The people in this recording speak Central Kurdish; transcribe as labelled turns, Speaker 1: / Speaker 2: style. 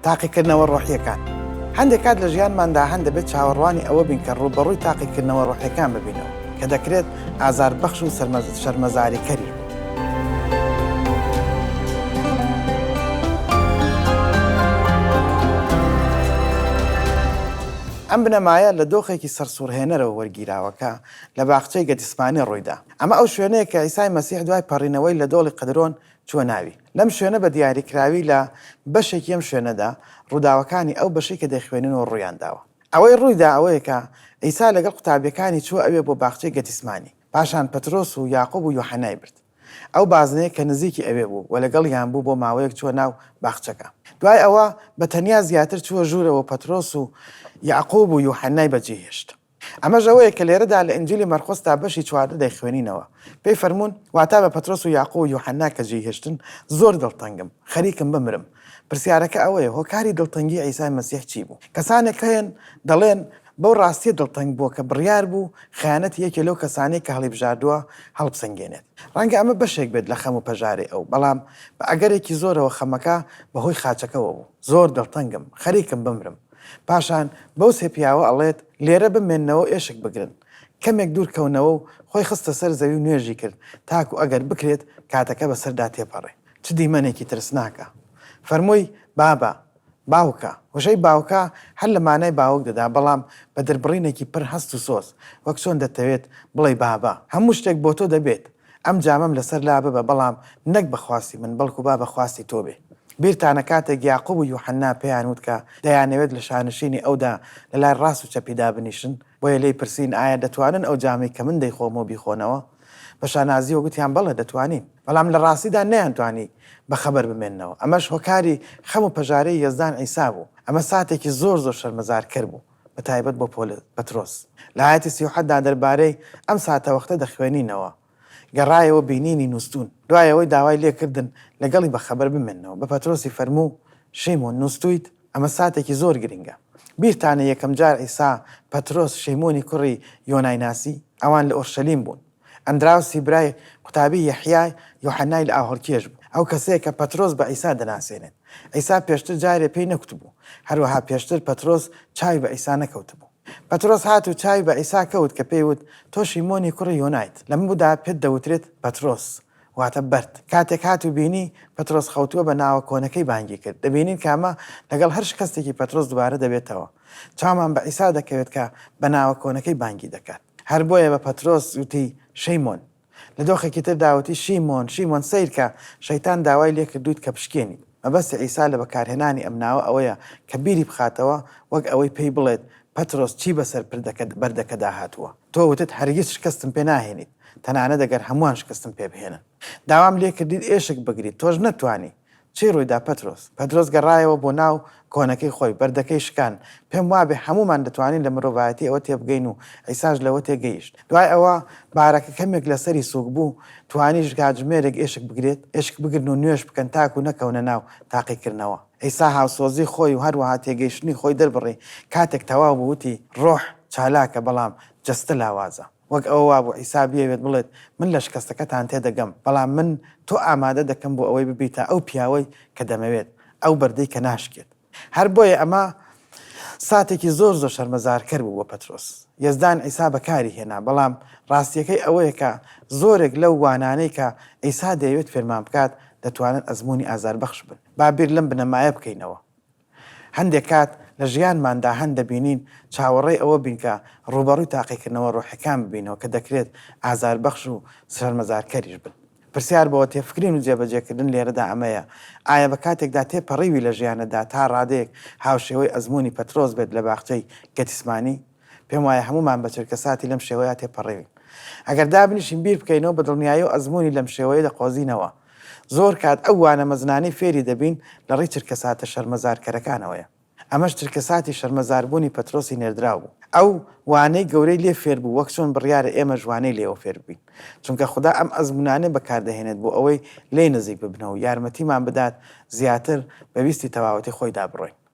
Speaker 1: تاقیکردنەوە ڕۆحییەکان. هەندێک کات لە ژیانماندا هەن دەبێت چاوەڕوانی ئەوە بین کە ڕووبەڕووی تاقیکردنەوە ڕۆحییەکان ببینەوە، کە دەکرێت ئازاربەخش و شەرمەزاریکەریش بن. ئەم بنەمایە لە دۆخێکی سەرسوڕهێنەرەوە وەرگیراوە کە لە باخچەی گەتیسمانی ڕوویدا. ئەمە ئەو شوێنەیە کە عیسای مەسیح دوای پەڕینەوەی لە دۆڵی قدرۆن چووە ناوی. لەم شوێنە بە دیاریکراوی لە بەشێکی ئەم شوێنەدا، ڕووداوەکانی ئەو بەشەی کە دەیخوێنینەوە ڕوویان داوە. ئەوەی ڕوویدا ئەوەیە کە عیسا لەگەڵ قوتابییەکانی چووە ئەوێ بۆ باخچەی گەتیسمانی. پاشان پەترۆس و یاقوب و یۆحەنای برد. ئەو بازنەیە کە نزیکی ئەوێ بوو و لەگەڵیان بوو بۆ ماوەیەک چووە ناو باخچەکە. دوای ئەوە بە تەنیا زیاتر چووە ژوورەوە و پەترۆس و یاقوب و یوحەنای بەجێهێشت. ئەمەش ئەوەیە کە لێرەدا لە ئینجیلی مەرقۆسدا بەشی 14 دەیخوێنینەوە. پێی فەرموون، واتا بە پەترۆس و یاقوب و یوحەنا کە جێی هێشتن، زۆر دڵتەنگم، خەریکم بمرم. پرسیارەکە ئەوەیە، هۆکاری دڵتەنگی عیسای مەسیح چی بوو؟ کەسانێک هەن دەڵێن بەو ڕاستییە دڵتەنگ بووە کە بڕیار بوو خیانەتی یەکێ لەو کەسانەی کە هەڵیبژاردووە هەڵبسەنگێنێت. ڕەنگە ئەمە بەشێک بێت لە خەم و پەژارەی ئەو، بەڵام بە ئەگەرێکی زۆرەوە خەمەکە بەهۆی خاچەکەوە بوو. زۆر دڵتەنگم، خەریکم بمرم. پاشان بەو سێ پیاوە ئەڵێت، لێرە بمێننەوە و ئێشک بگرن. کەمێک دوور کەونەوە و خۆی خستە سەر زەوی و نوێژی کرد تاکو ئەگەر بکرێت کاتەکە بەسەردا تێپەڕێ. چ دیمەنێکی ترسناکە! فەرمووی، بابە! باوکە. وشەی باوکە هەر لە مانای باوک دەدا، بەڵام بە دەربڕینێکی پر هەست و سۆز، وەک چۆن دەتەوێت بڵێی بابە، هەموو شتێک بۆ تۆ دەبێت، ئەم جامەم لەسەر لا ببە، بەڵام نەک بە خواستی من، بەڵکو با بە خواستی تۆ بێ. بیرتانە کاتێک یاقوب و یوحەننا پێیان وت کە دەیانەوێت لە شانشینی ئەودا لە لای ڕاست و چەپی دابنیشن، بۆیە لێی پرسین ئایا دەتوانن ئەو جامەی کە من دەیخۆمەوە بیخۆنەوە؟ بە شانازییەوە گوتیان بەڵێ دەتوانین. بەڵام لە ڕاستیدا نەیانتوانی بە خەبەر بمێننەوە. ئەمەش هۆکاری خەم و پەژارەی یەزدان عیسا بوو. ئەمە ساتێکی زۆر زۆر شەرمەزارکەر بوو، بە تایبەت بۆ پەترۆس. لە ئایەتی 37 دا دەربارەی ئەم ساتەوەختە دەخوێنینەوە، گەڕایەوە بینینی نوستوون. دوای ئەوەی داوای لێ کردن لەگەڵی بە خەبەر بمێننەوە، بە پەترۆسی فەرموو، شیمۆن، نوستوویت؟ ئەمە ساتێکی زۆر گرنگە. بیرتانە یەکەم جار عیسا پەترۆس شیمۆنی کوڕی یۆنای ناسی؟ ئەوان لە ئۆرشەلیم بوون. ئەندراوسی برای قوتابی یەحیای یۆحەنای لە ئاوهەڵکێش بوو. ئەو کەسەیە کە پەترۆس بە عیسا دەناسێنێت. عیسا پێشتر جارێ پێی نەکوتبوو. هەروەها پێشتر پەترۆس چاوی بە عیسا نەکەوتبوو. پەترۆس هات و چاوی بە عیسا کەوت کە پێی وت، تۆ شیمۆنی کوڕی یۆنایت. لەمەودا پێت دەوترێت پەترۆس، واتە بەرد. کاتێک هات و بینی پەترۆس خەوتووە بە ناوە کۆنەکەی بانگی کرد. دەبینین کە ئەمە لەگەڵ هەر شکەستێکی پەترۆس دوبارە دەبێتەوە. چاومان بە عیسا دەکەوێت کە بە ناوە کۆنەکەی بانگی دەکات. هەر بۆیە بە پەترۆس وتی، شیمۆن. لە دۆخێکی تردا وتی، شیمۆن، شیمۆن، سەیرکە، شەیتان داوای لێکردوویت کە بشکێنیت. مەبەستی عیسا لە بەکارهێنانی ئەم ناوە ئەوەیە کە بیری بخاتەوە وەک ئەوەی پێی بڵێت، پەترۆس چی بەسەر پردەکە بەردەکەدا هاتووە؟ تۆ وتت هەرگیز شکستم پێ ناهێنیت، تەنانەت ئەگەر هەمووان شکستم پێ بهێنن. داوام لێکردیت ئێشک بگریت، تۆش نەتتوانی. چی ڕوویدا پەترۆس؟ پەترۆس گەڕایەوە بۆ ناو کۆنەکەی خۆی، بەردەکەی شکان. پێم وابێ هەموومان دەتوانین لە مرۆڤایەتی ئەوە تێبگەین و عیساش لەوە تێگەیشت. دوای ئەوە بارەکە کەمێک لەسەری سووک بوو، توانیش کاتژمێرێک ئێشک بگرێت، ئێشک بگرن و نوێژ بکەن تاکو نەکەونە ناو تاقیکردنەوە. عیسا هاوسۆزی خۆی و هەروەها تێگەیشتنی خۆی دەربڕی، کاتێک تەواو بوو وتی، ڕۆح چالاکە بەڵام جەستە لاوازە. وەک ئەوە وابوو عیسا بیەوێت بڵێت، من لە شکەستەکەتان تێدەگەم، بەڵام من تۆ ئامادە دەکەم بۆ ئەوەی ببیتە ئەو پیاوەی کە دەمەوێت، ئەو بەردەی کە ناشکێت. هەر بۆیە ئەمە ساتێکی زۆر زۆر شەرمەزارکەر بوو بۆ پەترۆس. یەزدان عیسا بەکاری هێنا، بەڵام ڕاستییەکەی ئەوەیە کە زۆرێک لەو وانانەی کە عیسا دەیەوێت فێرمان بکات دەتوانن ئەزموونی ئازاربەخش بن. با بیر لەم بنەمایە بکەینەوە. هەندێک کات لە ژیانماندا هەن دەبینین چاوەڕێی ئەوە بین کە ڕووبەڕووی تاقیکردنەوە ڕۆحیەکان ببینەوە کە دەکرێت ئازاربەخش و شەرمەزارکەریش بن. پرسیار بۆ تێفکرین و جێبەجێکردن لێرەدا ئەمەیە، ئایا بە کاتێکدا تێپەڕیوی لە ژیانتدا تا ڕادەیەک هاوشێوەی ئەزموونی پەترۆس بێت لە باخچەی گەتیسمانی؟ پێم وایە هەموومان بە چرکەساتی لەم شێوەیە تێپەڕیوین. ئەگەر دابنیشین بیر بکەینەوە بە دڵنیاییەوە ئەزموونی لەم شێوەیە دەقۆزینەوە. زۆر کات ئەو وانە مەزنانەی فێری دەبین لە ڕێی چرکەساتە شەرمەزارکەرەکانەوەیە. ئەمەش چرکەساتی شەرمەزاربوونی پەترۆسی نێردراو بوو. ئەو وانەی گەورەی لێ فێر بوو وەک چۆن بڕیارە ئێمەش وانەی لێوە فێر ببین. چونکە خودا ئەم ئەزموونانە بەکاردەهێنێت بۆ ئەوەی لێی نزیک ببنەوە و یارمەتیمان بدات زیاتر بە ویستی تەواوەتی خۆیدا بڕۆین.